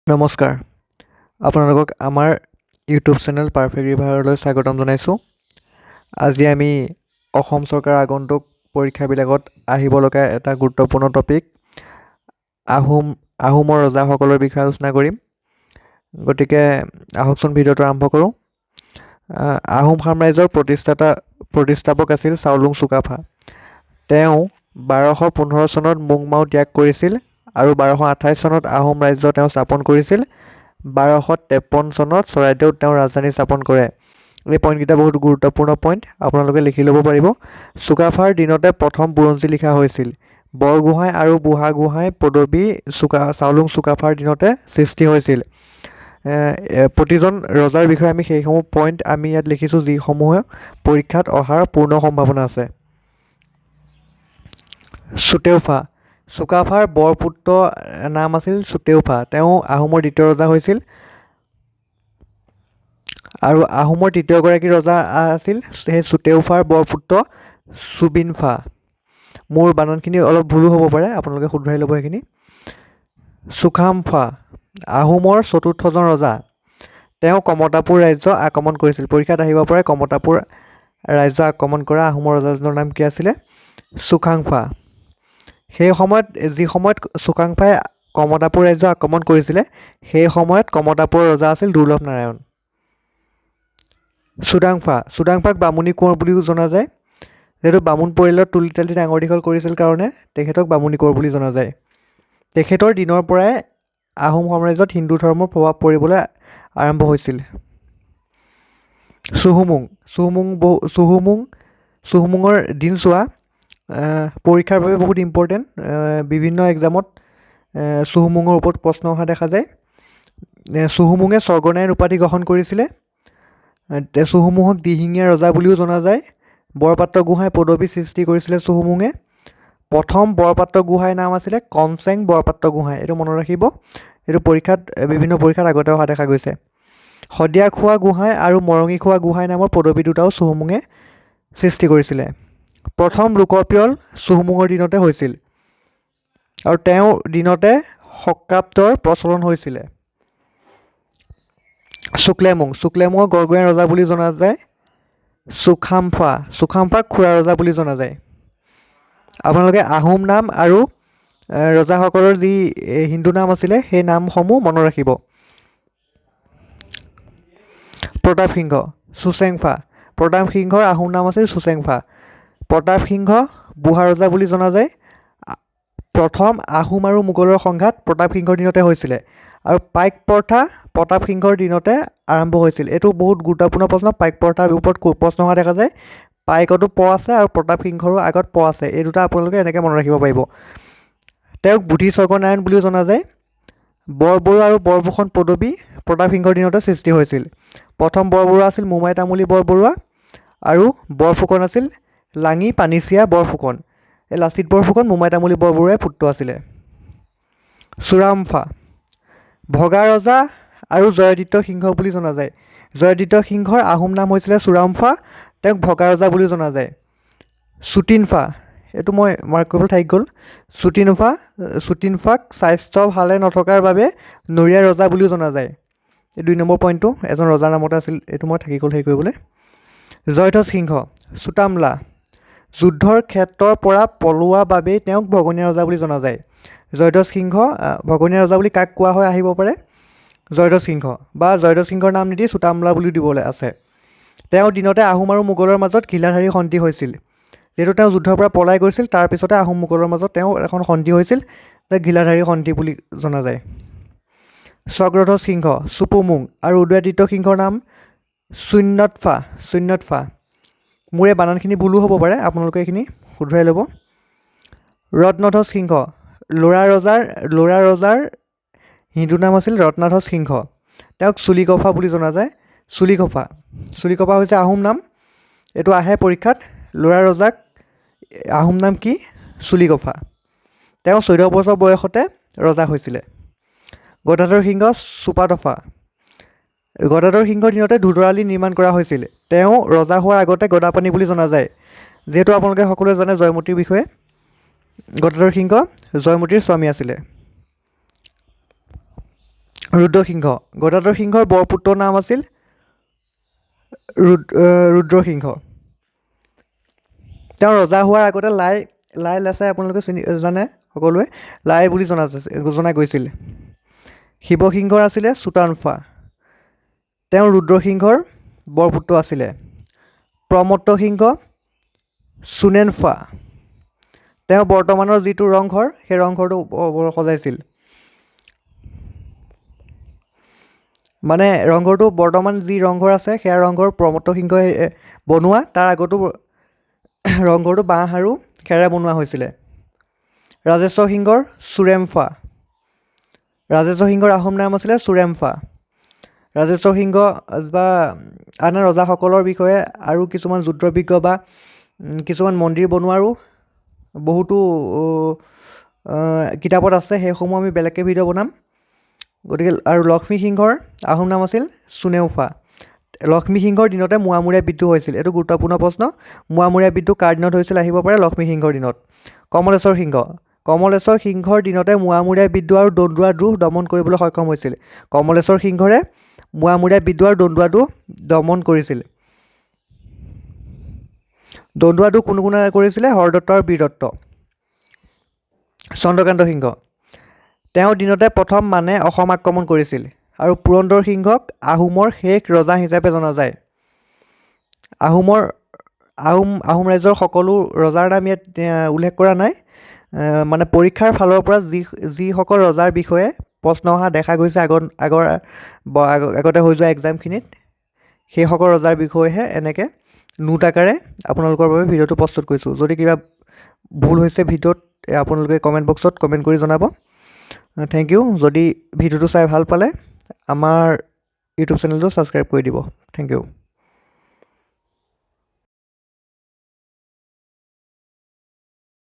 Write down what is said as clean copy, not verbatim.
নমস্কাৰ, আপোনালোকক আমাৰ ইউটিউব চেনেল পাৰফেক্ট ৰিভাৰলৈ স্বাগতম জনাইছোঁ। আজি আমি অসম চৰকাৰৰ আগন্তুক পৰীক্ষাবিলাকত আহিব লগা এটা গুৰুত্বপূৰ্ণ টপিক আহোমৰ ৰজাসকলৰ বিষয়ে আলোচনা কৰিম। গতিকে আহকচোন, ভিডিঅ'টো আৰম্ভ কৰোঁ। আহোম সাম্ৰাজ্যৰ প্ৰতিষ্ঠাপক আছিল চাওলুং চুকাফা। তেওঁ 1215 চনত মুংমাও ত্যাগ কৰিছিল আৰু 1228 চনত আহোম ৰাজ্য তেওঁ স্থাপন কৰিছিল। 1253 চনত চৰাইদেউত তেওঁ ৰাজধানী স্থাপন কৰে। এই পইণ্টকেইটা বহুত গুৰুত্বপূৰ্ণ পইণ্ট, আপোনালোকে লিখি ল'ব পাৰিব। চুকাফাৰ দিনতে প্ৰথম বুৰঞ্জী লিখা হৈছিল। বৰগোহাঁই আৰু বুঢ়াগোহাঁই পদবী চাওলুং চুকাফাৰ দিনতে সৃষ্টি হৈছিল। প্ৰতিজন ৰজাৰ বিষয়ে আমি সেইসমূহ পইণ্ট আমি ইয়াত লিখিছোঁ, যিসমূহে পৰীক্ষাত অহাৰ পূৰ্ণ সম্ভাৱনা আছে। চুতেউফা, চুকাফাৰ বৰপুত্ৰ নাম আছিল চুতেউফা। তেওঁ আহোমৰ দ্বিতীয় ৰজা হৈছিল আৰু আহোমৰ তৃতীয়গৰাকী ৰজা আছিল সেই চুতেউফাৰ বৰপুত্ৰ চুবিনফা। মোৰ বানানখিনি অলপ ভুলো হ'ব পাৰে, আপোনালোকে শুধৰাই ল'ব সেইখিনি। চুখামফা আহোমৰ চতুৰ্থজন ৰজা। তেওঁ কমতাপুৰ ৰাজ্য আক্ৰমণ কৰিছিল। পৰীক্ষাত আহিব পাৰে, কমতাপুৰ ৰাজ্য আক্ৰমণ কৰা আহোমৰ ৰজাজনৰ নাম কি আছিলে? চুখাংফা। সেই সময়ত, যি সময়ত চুকাংফাই কমতাপুৰ ৰাজ্য আক্ৰমণ কৰিছিলে, সেই সময়ত কমতাপুৰৰ ৰজা আছিল দুৰ্লভ নাৰায়ণ। চুডাংফা, চুডাংফাক বামুণী কোঁৱৰ বুলিও জনা যায়। যিহেতু বামুণ পৰিয়ালত তুলি তালি ডাঙৰ দীঘল কৰিছিল কাৰণে তেখেতক বামুণী কোঁৱৰ বুলি জনা যায়। তেখেতৰ দিনৰ পৰাই আহোম সাম্ৰাজ্যত হিন্দু ধৰ্মৰ প্ৰভাৱ পৰিবলৈ আৰম্ভ হৈছিল। চুহুমুং, চুহুমুং বহু চুহুমুং চুহুমুঙৰ দিনছোৱা পৰীক্ষাৰ বাবে বহুত ইম্পৰ্টেণ্ট। বিভিন্ন এক্সামত চুহুমুঙৰ ওপৰত প্ৰশ্ন অহা দেখা যায়। চুহুমুঙে স্বৰ্গনাৰায়ণ উপাধি গ্ৰহণ কৰিছিলে। চুহুমুঙক দিহিঙীয়া ৰজা বুলিও জনা যায়। বৰপাত্ৰ গোহাঁই পদবী সৃষ্টি কৰিছিলে চুহুমুঙে। প্ৰথম বৰপাত্ৰ গোহাঁইৰ নাম আছিলে কনচেং বৰপাত্ৰ গোহাঁই। এইটো মনত ৰাখিব, এইটো পৰীক্ষাত, বিভিন্ন পৰীক্ষাত আগতে অহা দেখা গৈছে। শদিয়া খোৱা গোহাঁই আৰু মৰঙী খোৱা গোহাঁই নামৰ পদবী দুটাও চুহুমুঙে সৃষ্টি কৰিছিলে। প্ৰথম লোকপিয়ল চুহুমুঙৰ দিনতে হৈছিল আৰু তেওঁৰ দিনতে শকাব্দৰ প্ৰচলন হৈছিলে। চুক্লেমুং, চুক্লেমুঙক গড়গঞা ৰজা বুলি জনা যায়। চুখামফা, চুখামফাক খুৰা ৰজা বুলি জনা যায়। আপোনালোকে আহোম নাম আৰু ৰজাসকলৰ যি হিন্দু নাম আছিলে, সেই নামসমূহ মনত ৰাখিব। প্ৰতাপ সিংহ, চুচেংফা। প্ৰতাপ সিংহৰ আহোম নাম আছিল চুচেংফা। প্ৰতাপ সিংহ বুঢ়া ৰজা বুলি জনা যায়। প্ৰথম আহোম আৰু মোগলৰ সংঘাত প্ৰতাপ সিংহৰ দিনতে হৈছিলে আৰু পাইক প্ৰথা প্ৰতাপ সিংহৰ দিনতে আৰম্ভ হৈছিল। এইটো বহুত গুৰুত্বপূৰ্ণ প্ৰশ্ন। পাইক প্ৰথাৰ ওপৰত প্ৰশ্ন অহা দেখা যায়। পাইকতো প আছে আৰু প্ৰতাপ সিংহৰো আগত প আছে। এই দুটা আপোনালোকে এনেকৈ মনত ৰাখিব পাৰিব। তেওঁক বুদ্ধি স্বৰ্গনাৰায়ণ বুলিও জনা যায়। বৰবৰুৱা আৰু বৰভূষণ পদবী প্ৰতাপ সিংহৰ দিনতে সৃষ্টি হৈছিল। প্ৰথম বৰবৰুৱা আছিল মোমাই তামুলী বৰবৰুৱা আৰু বৰফুকন আছিল লাঙি পানীচিয়া বৰফুকন। এই লাচিত বৰফুকন মোমাই তামুলী বৰবৰুৱাৰ পুত্ৰ আছিলে। চুৰামফা ভগা ৰজা আৰু জয়দিত্য সিংহ বুলি জনা যায়। জয়দিত্য সিংহৰ আহোম নাম হৈছিলে চুৰামফা, তেওঁক ভগা ৰজা বুলিও জনা যায়। চুটিনফা, এইটো মই মাৰ্ক কৰিবলৈ থাকি গ'ল। চুটিনফা, চুটিনফাক স্বাস্থ্য ভালে নথকাৰ বাবে নৰীয়া ৰজা বুলিও জনা যায়। এই 2 নম্বৰ পইণ্টটো এজন ৰজাৰ নামতে আছিল, এইটো মই থাকি গ'ল হেৰি কৰিবলৈ। জয়ধ্বজ সিংহ চুতামলা যুদ্ধৰ ক্ষেত্ৰৰ পৰা পলোৱা বাবেই তেওঁক ভগনীয়া ৰজা বুলি জনা যায়। জয়ধ্বজ সিংহ ভগনীয়া ৰজা বুলি কাক কোৱা হয় আহিব পাৰে। জয়ধ্বজ সিংহ বা জয়ধ্বজ সিংহৰ নাম নিদি চুতামলা বুলিও দিবলৈ আছে। তেওঁৰ দিনতে আহোম আৰু মোগলৰ মাজত ঘিলাধাৰী সন্ধি হৈছিল। যিহেতু তেওঁ যুদ্ধৰ পৰা পলাই গৈছিল, তাৰপিছতে আহোম মোগলৰ মাজত তেওঁ এখন সন্ধি হৈছিল, ঘিলাধাৰী সন্ধি বুলি জনা যায়। চক্ৰধ্বজ সিংহ চুপুমুং আৰু উদয়াদিত্য সিংহৰ নাম শূন্যতফা, শূন্যতফা। মোৰ এই বানানখিনি ভুলো হ'ব পাৰে, আপোনালোকে এইখিনি শুধৰাই ল'ব। ৰত্নধ্বজ সিংহ ল'ৰা ৰজাৰ হিন্দু নাম আছিল ৰত্নাধ্বজ সিংহ। তেওঁক চুলিকফা বুলি জনা যায়। চুলিকফা, চুলিকফা হৈছে আহোম নাম। এইটো আহে পৰীক্ষাত। ল'ৰা ৰজাক আহোম নাম কি? চুলিকফা। তেওঁ 14 বছৰ বয়সতে ৰজা হৈছিলে। গদাধৰ সিংহ চুপাতফা, গদাধৰ সিংহৰ দিনতে ধোদৰালি নিৰ্মাণ কৰা হৈছিল। তেওঁ ৰজা হোৱাৰ আগতে গদাপাণি বুলি জনা যায়। যিহেতু আপোনালোকে সকলোৱে জানে জয়মতীৰ বিষয়ে, গদাধৰ সিংহ জয়মতীৰ স্বামী আছিলে। ৰুদ্ৰসিংহ। গদাধৰ সিংহৰ বৰপুত্ৰৰ নাম আছিল ৰুদ্ৰসিংহ। তেওঁ ৰজা হোৱাৰ আগতে লাই লাই লেচাই, আপোনালোকে চিনি জানে সকলোৱে, লাই বুলি জনা গৈছিল। শিৱসিংহৰ আছিলে চুতানফা, তেওঁ ৰুদ্ৰসিংহৰ বৰপুত্ৰ আছিলে। প্ৰমত্ত সিংহ চুনেনফা, তেওঁ বৰ্তমানৰ যিটো ৰংঘৰ, সেই ৰংঘৰটো সজাইছিল। মানে ৰংঘৰটো বৰ্তমান যি ৰংঘৰ আছে সেয়া ৰংঘৰ প্ৰমত্ত সিংহই বনোৱা। তাৰ আগতো ৰংঘৰটো বাঁহ আৰু খেৰে বনোৱা হৈছিলে। ৰাজেশ্বৰ সিংহৰ চুৰেমফা, ৰাজেশ্বৰ সিংহৰ আহোম নাম আছিলে চুৰেমফা। ৰাজেশ্বৰ সিংহ বা আন আন ৰজাসকলৰ বিষয়ে আৰু কিছুমান যুদ্ধবিগ্ৰহ বা কিছুমান মন্দিৰ বনোৱাৰো বহুতো কিতাপত আছে, সেইসমূহ আমি বেলেগকৈ ভিডিঅ' বনাম। গতিকে আৰু লক্ষ্মী সিংহৰ আহোম নাম আছিল চুনেওফা। লক্ষ্মী সিংহৰ দিনতে মোৱামৰীয়া বিদ্ৰোহ হৈছিল। এইটো গুৰুত্বপূৰ্ণ প্ৰশ্ন। মোৱামৰীয়া বিদ্ৰোহ কাৰ দিনত হৈছিল আহিব পাৰে, লক্ষ্মী সিংহৰ দিনত। কমলেশ্বৰ সিংহ, কমলেশ্বৰ সিংহৰ দিনতে মোৱামৰীয়া বিদ্ৰোহ আৰু দন্দুৱা দ্ৰোহ দমন কৰিবলৈ সক্ষম হৈছিল। কমলেশ্বৰ সিংহৰে মোৱামৰীয়া বিদ্ৰোহ আৰু দন্দুৱা দ্ৰোহ দমন কৰিছিল। দন্দুৱা দ্ৰোহ কোন কোনে কৰিছিলে? হৰদত্ত আৰু বীৰদত্ত। চন্দ্ৰকান্ত সিংহ, তেওঁৰ দিনতে প্ৰথম মানে অসম আক্ৰমণ কৰিছিল আৰু পুৰন্দৰ সিংহক আহোমৰ শেষ ৰজা হিচাপে জনা যায়। আহোম ৰাজ্যৰ সকলো ৰজাৰ নাম ইয়াত উল্লেখ কৰা নাই। মানে পৰীক্ষাৰ ফালৰ পৰা যিসকল ৰজাৰ বিষয়ে প্ৰশ্ন অহা দেখা গৈছে আগতে হৈ যোৱা এক্সামখিনিত, সেইসকল ৰজাৰ বিষয়েহে এনেকৈ নোট আকাৰে আপোনালোকৰ বাবে ভিডিঅ'টো প্ৰস্তুত কৰিছোঁ। যদি কিবা ভুল হৈছে ভিডিঅ'ত, আপোনালোকে কমেণ্ট বক্সত কমেণ্ট কৰি জনাব। Thank U. যদি ভিডিঅ'টো চাই ভাল পালে আমাৰ ইউটিউব চেনেলটো ছাবস্ক্ৰাইব কৰি দিব। Thank U.